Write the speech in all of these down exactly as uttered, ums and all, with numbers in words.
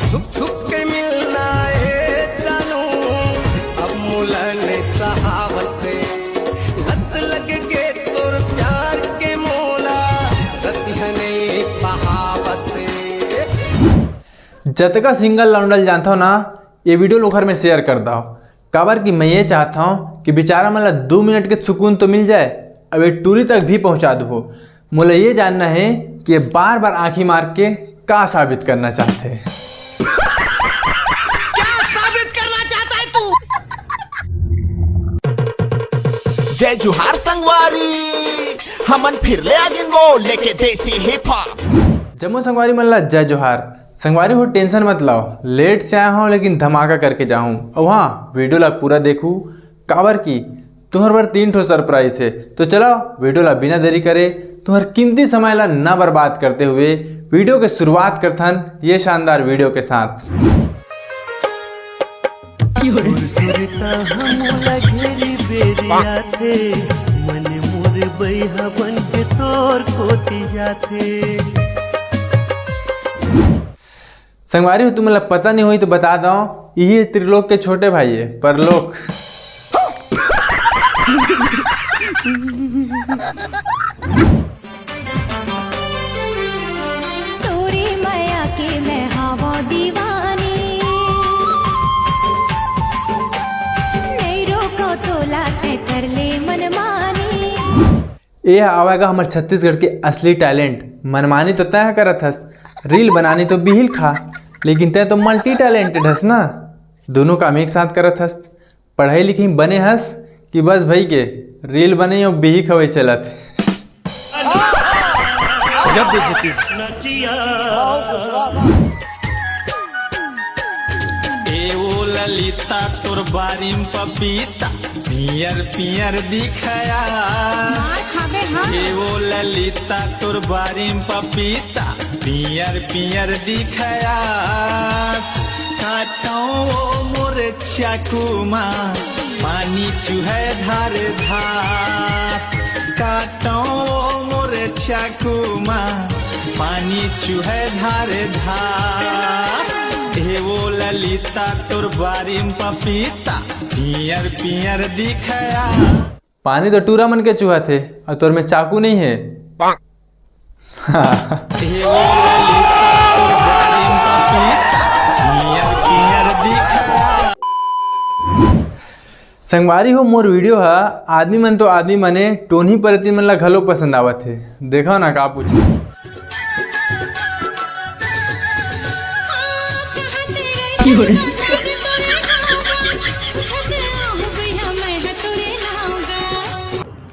छुप छुप के मिलना ए जानू, अब मोला नइ सहावत। लत लग गे तोर प्यार के मोला, रतिहा नइ पहावत। जतका सिंगल लौंडा ल जानथव ना, ये वीडियो ल ओखर में शेयर कर दव। काबर कि मैं ये चाहत हौं कि बेचारा मन ला दू मिनट के सुकून तो मिल जाए, अब ये टूरी तक भी पहुंचा दू हो। मोला ये जानना है कि ये बार बार आंखी मार के का साबित करना चाहते हैं। क्या साबित करना चाहता है तू? जय जोहार संगवारी, हमन फिर ले आगिन वो लेके देसी हिप हॉप। जम्मो संगवारी मन ला जय जोहार। संगवारी हो, टेंशन मत लाओ, लेट से आया हूँ लेकिन धमाका करके जाहूँ। और हाँ, वीडियो ला पूरा देखू, काबर की तुम्हर बर तीन ठो सरप्राइज है। तो चलो, वीडियो ला बिना देरी करे, तुम्हर कीमती समय ला ना बर्बाद करते हुए वीडियो के शुरुआत करथन ये शानदार वीडियो के साथ। सुरता हमला घेरी बेरी आथे, मन मोर बैहा बन के तोर कोती जाथे। संगवारी हो, तुमन ला पता नहीं होई तो बता दो, यही त्रिलोक के छोटे भाई है परलोक। तोरी मया के मैं हावा दीवानी, नहीं रोको तोला ते कर ले मनमानी। ए आवेगा हमर छत्तीसगढ़ के असली टैलेंट। मनमानी तो तय करत हस, रील बनानी तो बिहिल खा, लेकिन तय तो मल्टी टैलेंटेड हस ना, दोनों काम एक साथ करत हस। पढ़ाई लिखाई बने हस कि बस भाई के रील बने और बिही खवे चलत। ए ओ ललिता तोर बारी म पपीता पियर पियर दिखया। ए ओ ललिता तोर बारी म पपीता पियर पियर दिखया। काटो ओ मोर चाकू मा पानी चुहे धार धार। काटो ओ मोर चाकू मा पानी चुहे धार धार। हे ओ ललिता तोर बारी म पपीता पियर पियर दिखया। पानी तो टूरा मन के चुहत हे, और तोर में चाकू नहीं है। संगवारी हो, मोर वीडियो ह आदमी मन तो आदमी मने टोनही परती मन ला घलो पसंद आवत हे। देखो ना का पूछे।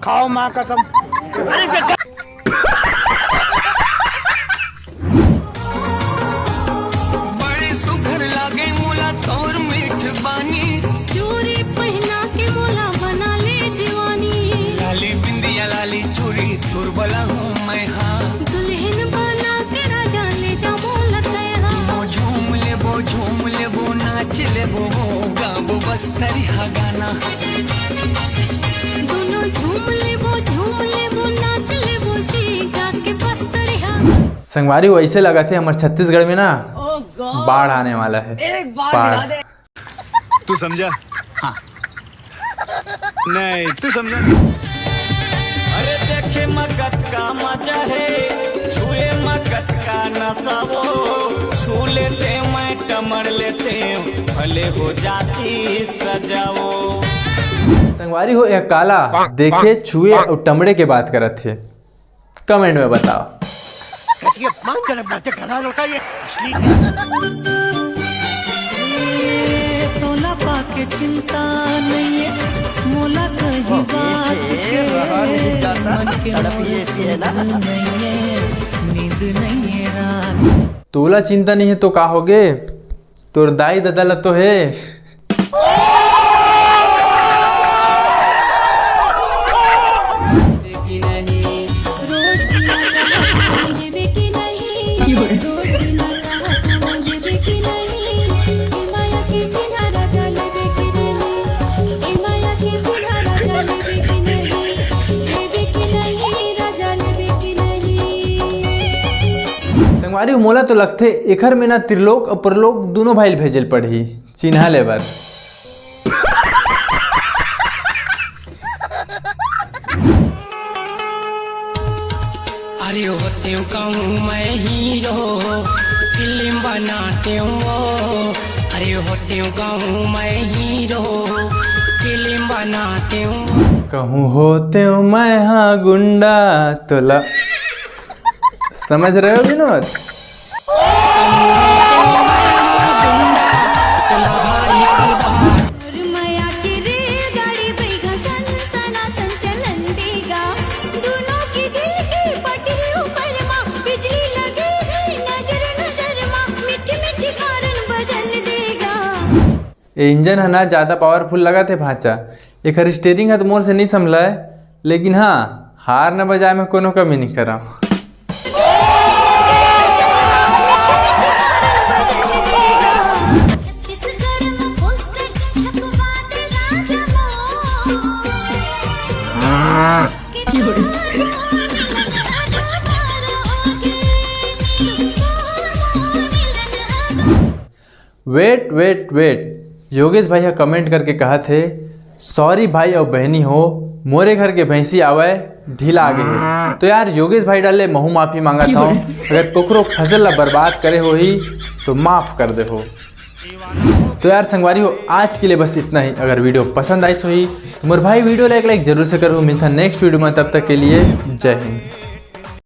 खाओ माँ कसम। बड़े सुघर लागे मोला तोर मीठ बानी। चूरी पहना के मोला बना ले दीवानी। लाली बिंदिया लाली चूरी तोर बला हूँ मैं हाँ। दुल्हन बना के राजा ले जा मोला तय हाँ। झूम लेबो झूम लेबो नाच लेबो गाबो बस तरिहा गाना। संगवारी हो, ऐसे लगत हे हमर छत्तीसगढ़ में ना बाढ़ आने वाला है। बाढ़। तू समझा? हाँ। नहीं, तू समझा? अरे देखे मगत का मजा है, छुए मगत का नशा वो, छू लेते मैं टमड़ लेते, भले हो जाती सजा वो। संगवारी हो, यह काला देखे, छुए और टमड़े के बात करत हे, कमेंट में बताओ। कैसी अपमानजनक बातें कर रहा लड़का ये। अश्लील है। तोला पाके चिंता नहीं है, मोला कहीं बात के मन के मोर सुध नहीं है, नींद नहीं है रात। तोला चिंता नहीं है तो का होगे, तोर दाई ददा ला तो है। संगवारी हो, मोला तो लगथे एखर में ना त्रिलोक अउ परलोक दूनों भाई ल भेजे ल पड़ही चिन्हा ले बर। अरे होते हूँ कहूँ मैं हीरो, फिल्म बनाते हूँ वो। अरे होते हूँ कहूँ मैं हीरो, फिल्म बनाते हूँ। कहूँ होते हूँ मैं हाँ गुंडा तोला। समझ रहे हो विनोद? मया के रेलगाड़ी बैगा सन सनासन चलन देगा। दोनों के दिल के पटरी ऊपर मा बिजली लगे है नजर नजर मा। मीठी मीठी हारन बजन देगा। ए इंजन ह ना ज़्यादा पावरफुल लगत हे भांचा। एखर स्टेयरिंग ह तो मोर से नइ संभलय, लेकिन हाँ, हारन बजाए में कोनो कमी नइ करंव। वेट वेट वेट, योगेश भाई ह कमेंट करके कहत हे, सॉरी भाई अउ बहनी हो, मोरे घर के भैंसी आवय ढीला आगे हे। तो यार योगेश भाई डाले महू माफी मांगत हूँ, अगर कोकरो फसल ला बर्बाद करे होही तो माफ कर दे हो। तो यार संगवारी हो, आज के लिए बस इतना ही। अगर वीडियो पसंद आइस होही तो मोर भाई वीडियो ला एक लाइक जरूर से करहू। मिलता नेक्स्ट वीडियो में, तब तक के लिए जय हिंद।